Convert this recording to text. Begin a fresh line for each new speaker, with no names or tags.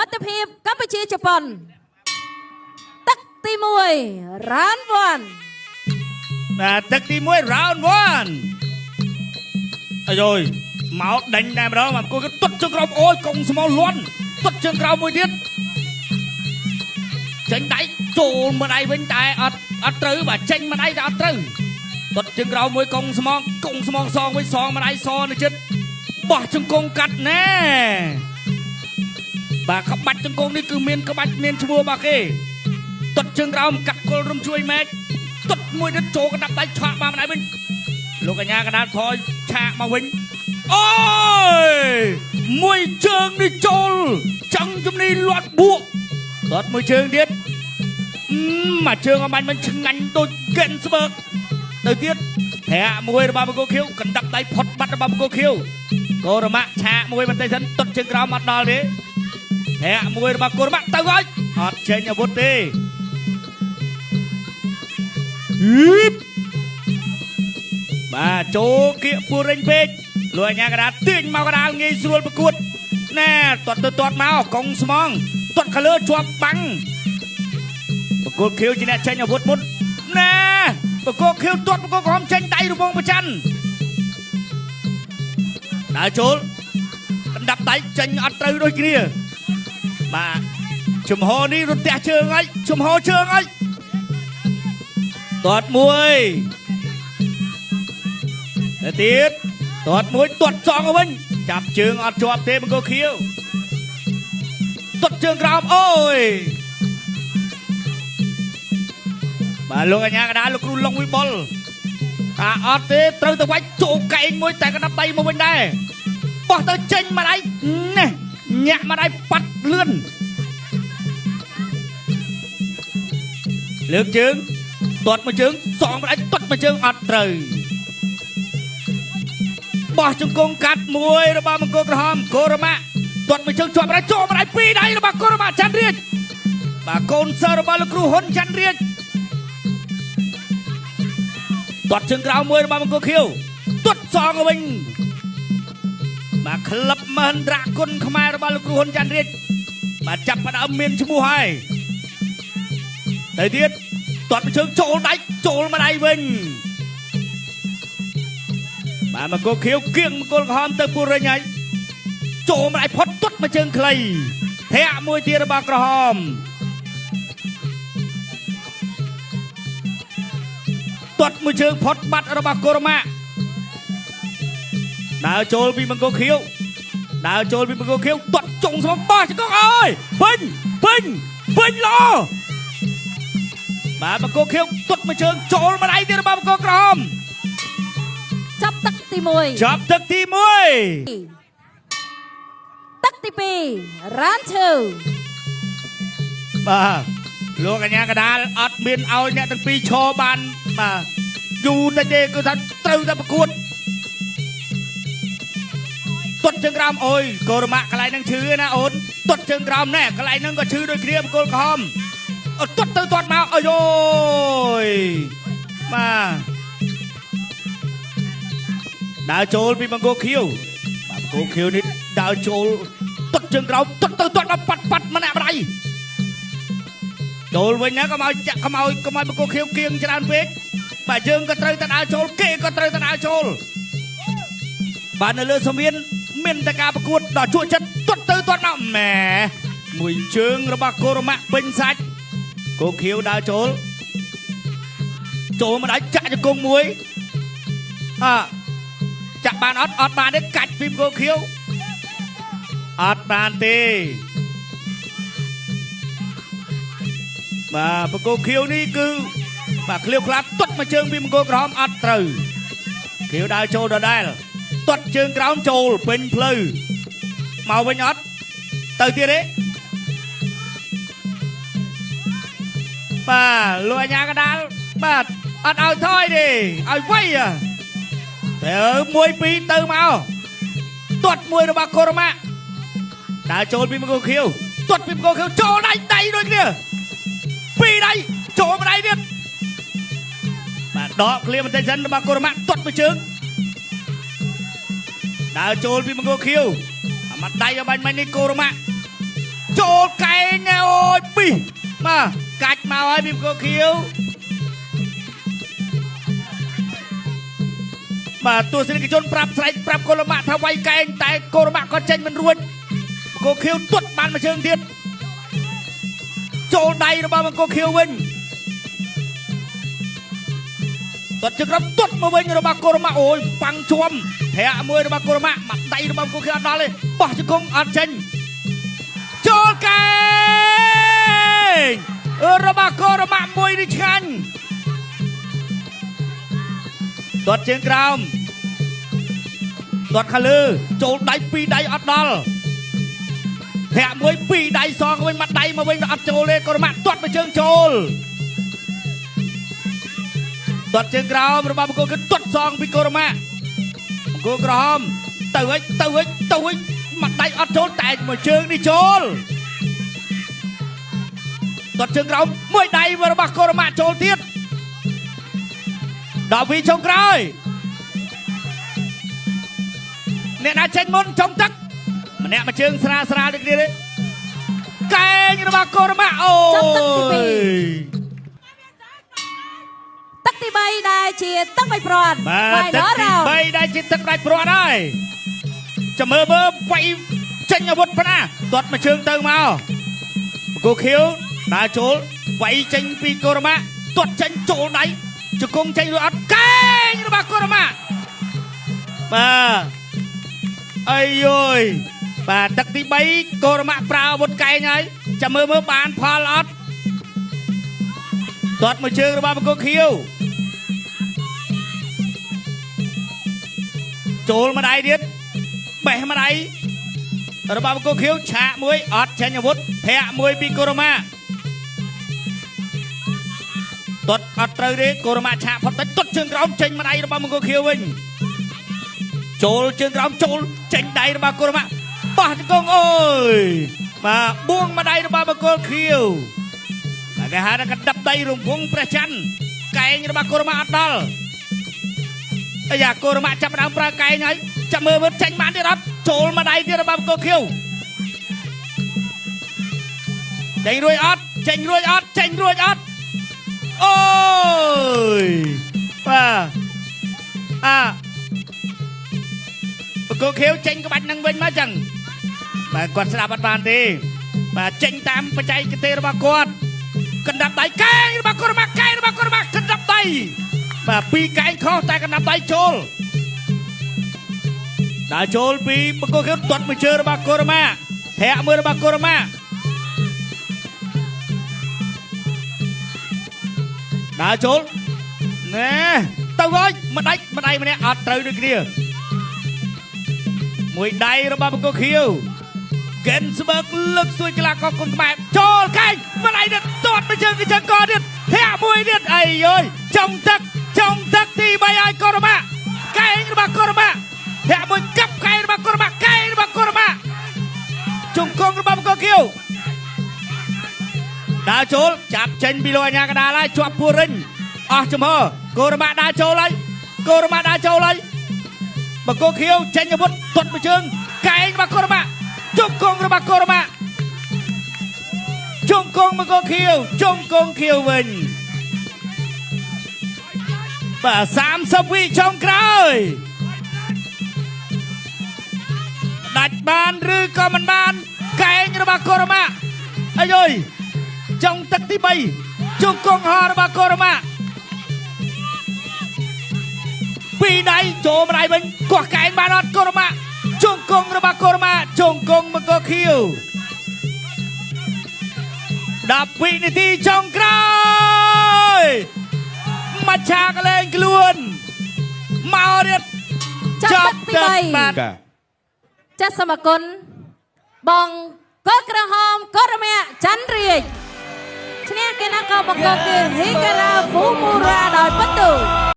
មិត្តភាពកម្ពុជាជប៉ុនទឹកទី1 round 1
បាទទឹកទី1 round 1អាយយមកដេញតែម្ដងបាទគួយក៏ទាត់ជើងក្រោមអូយកុងស្មោលលាន់ទាត់ជើងក្រោមមួយទៀតចេញដៃចូលមកដៃវិញតែអត់អត់ត្រូវបាទចេញមកដៃតែអត់ត្រូវទាត់ជើងក្រោមមួយកុងស្មងកុងស្មងសងវិញសងមកដៃសនៅចិត្តបោះជង្គង់កាត់ណែបាទក្បាច់ជង្គង់នេះគឺមានក្បាច់មានឈ្មោះរបស់គេទាត់ជើងក្រោមកាត់គល់រំជួយម៉ែកទាត់មួយទៀតចូលកណ្ដាប់ដៃឆាក់មកម្ដៃវិញលោកកញ្ញាកណ្ដាលថយឆាកមកវិញអូយមួយជើងនេះចូលចង់ជំនីលាត់បួកទាត់មួយជើងទៀតមួយជើងអំបញ្ញមិនឆ្ងាញ់ដូចកេនស្បើកទៅទៀតធាក់មួយរបស់បង្គោលខៀវកណ្ដាប់ដៃផុតបាត់របស់បង្គោលខៀវកោរម៉ាក់ឆាកមួយបន្តិចសិនទាត់ជើងក្រោមអត់ដល់ទេធាក់មួយរបស់កោរម៉ាក់ទៅហើយអត់ចេញអាវុធទេហឺបបាទចូលគៀកពូរិញពេកលោកអញ្ញាកដាទាញមកកដាលងាយស្រួលប្រកួតណែទាត់ទៅទាត់មកកុងស្មងទាត់ខាងលើជាប់បាំងបង្គោលខៀវជាអ្នកចេញអាវុធមុនណែបង្គោលខៀវទាត់បង្គោលក្រហមចេញដៃរវងប្រច័នដើរចូលកណ្ដាប់ដៃចេញអត់ត្រូវដូចគ្នាបាទជំហរនេះរន្ទះជើងហើយជំហរជើងហើយទាត់មួយទៅទៀតទាត់មួយទាត់សងទៅវិញចាប់ជើងអត់ជាប់ទេបង្គោលខៀវទាត់ជើងក្រោមអូយបាទលោកអញ្ញាកដាលលោកគ្រូឡុងវិបុលថាអត់ទេត្រូវទៅវាច់ចូលកែងមួយតែកណ្ដាប់ដៃមកវិញដែរបោះទៅចេញមកដៃនេះញាក់មកដៃប៉ាត់លឿនលើកជើងទាត់មួយជើងសងមកដៃទាត់មួយជើងអត់ត្រូវបោះជង្គង់កាត់មួយរបស់មង្គលក្រហមកូរម៉ាក់ទាត់មួយជើងជាប់ដៃចូលមកដៃពីរដៃរបស់កូរម៉ាក់ច័ន្ទរាជបាទកូនសិស្សរបស់លោកគ្រូហ៊ុនច័ន្ទរាជទាត់ជើងក្រោមមួយរបស់មង្គលខៀវទាត់សងទៅវិញបាទក្លឹបមហិន្ទ្រគុណខ្មែររបស់លោកគ្រូហ៊ុនច័ន្ទរាជបាទចាប់ផ្ដើមមានឈ្មោះហើយទៅទៀតទាត់មួយជើងចូលដៃចូលមកដៃវិញបាទមង្គលខៀវគៀងមង្គលក្រហមទៅពូរិញហើយចូលមកដៃផុតទាត់មួយជើងខ្លីធាក់មួយទៀតរបស់ក្រហមទាត់មួយជើងផុតបាត់របស់កូរម៉ាក់ដើរចូលពីមង្គលខៀវដើរចូលពីមង្គលខៀវទាត់ចុងស្មងបោះជង្គង់អើយពេញពេញពេញល្អបាទមង្គលខៀវទាត់មួយជើងចូលមកដៃទៀតរបស់មង្គលក្រហម
ចាប់ទឹកទី
ចាប់ទឹកទី1
1ទឹកទី2 round 2
បាទលោកកញ្ញាកដាលអត់មានឲ្យអ្នកទាំងពីរឈរបានបាទយូរតិចទេគឺថាត្រូវតែប្រកួតទាត់ជើងក្រោមអូយកូរម៉ាក់កន្លែងហ្នឹងឈឺណាអូនទាត់ជើងក្រោមណែកន្លែងហ្នឹងក៏ឈឺដូចគ្នាបង្គោលក្រហមអត់ទាត់ទៅទាត់មកអាយយបាទដើរចូលពីបង្គោលខៀវបាទបង្គោលខៀវនេះដើរចូលទាត់ជើងក្រោមទាត់ទៅទាត់មកប៉ាត់ប៉ាត់ម្នាក់ម្ដាយ ចូលវិញណាកុំឲ្យចាក់កុំឲ្យកុំឲ្យបង្គោលខៀវគៀងច្រើនពេកបាទយើងក៏ត្រូវតែដើរចូលគេក៏ត្រូវតែដើរចូលបាទនៅលើសង្វៀនមានតែការប្រកួតដល់ជក់ចិត្តទាត់ទៅទាត់មកម៉ែមួយជើងរបស់កូរម៉ាក់ពេញសាច់គោខៀវដើរចូលចូលមកដល់ចាក់ជង្គង់មួយអចាក់បានអត់អត់បានទេកាច់ពីបង្គោលខៀវអត់បានទេបាទបង្គោលខៀវនេះគឺបាទឃ្លាវខ្លាទាត់មួយជើងពីបង្គោលក្រហមអត់ត្រូវខៀវដើរចូលដដែលទាត់ជើងក្រោមចូលពេញផ្លូវមកវិញអត់ទៅទៀតទេបាទលោកអញ្ញាកដាលបាទអត់ឲ្យថយទេឲ្យវៃទៅមួយពីរទៅមកទាត់មួយរបស់កូរម៉ាក់ដើរចូលពីបង្គោលខៀវទាត់ពីបង្គោលខៀវចូលដៃដៃដូចគ្នា ពីរដៃចូលម្ដៃទៀតបាទដកឃ្លាបន្តិចសិនរបស់កូរម៉ាក់ទាត់មួយជើងដើរចូលពីមង្គលខៀវអាម៉ាត់ដៃឲ្យបាញ់មិញនេះកូរម៉ាក់ច ចូលកែងអូយពីបាទកាច់មកហើយពីបង្គោលខៀវបាទទស្សនិកជនប្រាប់ស្រែកប្រាប់កុលម៉ាក់ថាវាយកែងតែកុលម៉ាក់ក៏ចេញមិនរួចបង្គោលខៀវទាត់បានមួយជើងទៀតចូលដៃរបស់បង្គោលខៀវវិញទាត់ជើងក្រោមទាត់មកវិញរបស់កុលម៉ាក់អូយប៉ាំងជាំធាក់មួយរបស់កុលម៉ាក់មកដៃរបស់បង្គោលខៀវអត់ដល់ទេបោះជង្គង់អត់ចេញចូលកែងរបស់កុលម៉ាក់មួយនេះឆ្ងាញ់ទាត់ជើងក្រោមទាត់ខាងលើចូលដៃពីរដៃអត់ដល់ធាក់មួយពីរដៃសងវិញមកដៃមកវិញអត់ចូលទេកុលម៉ាក់ទាត់មួយជើងចូលទាត់ជើងក្រោមរបស់បង្គោលគឺទាត់សងពីកុលម៉ាក់បង្គោលក្រហមទៅវិញទៅវិញទៅវិញមកដៃអត់ចូលតែមួយជើងនេះចូលទាត់ជើងក្រោមមួយដៃរបស់កុលម៉ាក់ចូលទៀតដល់វីចុងក្រោយអ្នកណាចេញមុនចុងទឹកម្នាក់មួយជើងស្រាលស្រាលដូចគ្នាទេកែងរបស់កុលម៉ាក់អូ
ចុងទឹកទីពី
យ
រ ទឹកទី3ដែលជាទឹកបីព្រាត់
បាទទឹក
Final
ទី
round
3ដែលជាទឹកដាច់ព្រាត់ហើយចាំមើលមើលវាយចេញអាវុធប៉ុណ្ណាទាត់មួយជើងទៅមកបង្គោលខៀវដើរចូលវាយចេញពីកូរ៉ាម៉ាទាត់ចេញចូលដៃជង្គង់ចេញរួចអត់កែងរបស់កូរ៉ាម៉ាបាទអាយយយបាទទឹកទី3កូរ៉ាម៉ាប្រើអាវុធកែងហើយចាំមើលមើលបានផលអត់ទាត់មួយជើងរបស់បង្គោលខៀវ ចូលម្ដាយទៀតបេះម្ដាយរបស់បង្គោលខៀវឆាកមួយអត់ចេញអាវុធធាក់មួយពីកូរ៉ូម៉ាទាត់អត់ត្រូវទេកូរ៉ូម៉ាឆាកផុតទៅទាត់ជើងក្រោមចេញម្ដាយរបស់បង្គោលខៀវវិញចូលជើងក្រោមចូលចេញដៃរបស់កូរ៉ូម៉ាបោះជង្គង់អូយបាទបួងម្ដាយរបស់បង្គោលខៀវតែគេហៅថាកណ្ដាប់ដៃរង្វង់ព្រះច័ន្ទកែងរបស់កូរ៉ូម៉ាអត់ដល់ អាយ៉ាកូរម៉ាក់ចាប់ផ្ដើមប្រើកែងហើយចាំមើលមើលចាញ់បានទៀតអត់ចូលមកដៃទៀតរបស់កូខៀវចេញរួចអត់ចេញរួចអត់ចេញរួចអត់អូយបាទអាបកូខៀវចេញក្បាច់នឹងវិញមកចឹងបាទគាត់ស្ដាប់អត់បានទេបាទចេញតាមបច្ចេកទេសរបស់គាត់កណ្ដាប់ដៃកែងរបស់កូរម៉ាក់កែងរបស់កូរម៉ាក់កណ្ដាប់ដៃបាទពីរកែងខុសតែកណ្ដាប់ដៃចូល ដើរចូលពីបង្គោលខៀវទាត់មួយជើងរបស់កូរ៉ាម៉ាធាក់មួយរបស់កូរ៉ាម៉ាដើរចូលណែទៅហើយម្ដាច់ម្ដាយម្នាក់អត់ត្រូវដូចគ្នាមួយដៃរបស់បង្គោលខៀវកិនស្បើកលើកសួយកីឡាករគុនខ្មែរចូលកែងម្ដាយនេះទាត់មួយជើងគឺជើងកទៀតធាក់មួយទៀតអីយយចុងទឹកចុងទឹកទី3ឲ្យកូរ៉ាម៉ាកែងរបស់កូរ៉ាម៉ាធាក់មួយកាប់កែងរបស់កូរ៉ាម៉ាកែងរបស់កូរ៉ាម៉ាជង្គង់របស់បង្គោលខៀវដើរចូលចាប់ចេញពីលោកអាញាកដាលហើយជាប់ពួរិញអស់ចំហកូរ៉ាម៉ាដើរចូលហើយកូរ៉ាម៉ាដើរចូលហើយបង្គោលខៀវចេញអាវុធទាត់មួយជើងកែងរបស់កូរ៉ាម៉ាជង្គង់របស់កូរ៉ាម៉ាជង្គង់បង្គោលខៀវជង្គង់ខៀវវិញបាទ30វិចុងក្រោយដាច់បានឬក៏មិនបានកែងរបស់កូរ៉ាម៉ាអាយយចុងទឹកទី3ជង្គង់ហរបស់កូរ៉ាម៉ាពីរដៃចូលម្ដាយវិញកោះកែងបានអត់កូរ៉ាម៉ាជង្គង់របស់កូរ៉ាម៉ាជង្គង់បង្គោលខៀវ10វិនាទីចុងក្រោយមកឆាកលែងខ្លួនមកទៀត
ចប់ទឹកទី3
បាទ
កា
ចាសសូមអរគុណបងកូនក្រហមកូរមៈច័ន្ទរាជឈ្នះកីឡាករបង្គោលគឺហ៊ីការ៉ាហ្វូមូរ៉ាដោយពិន្ទុ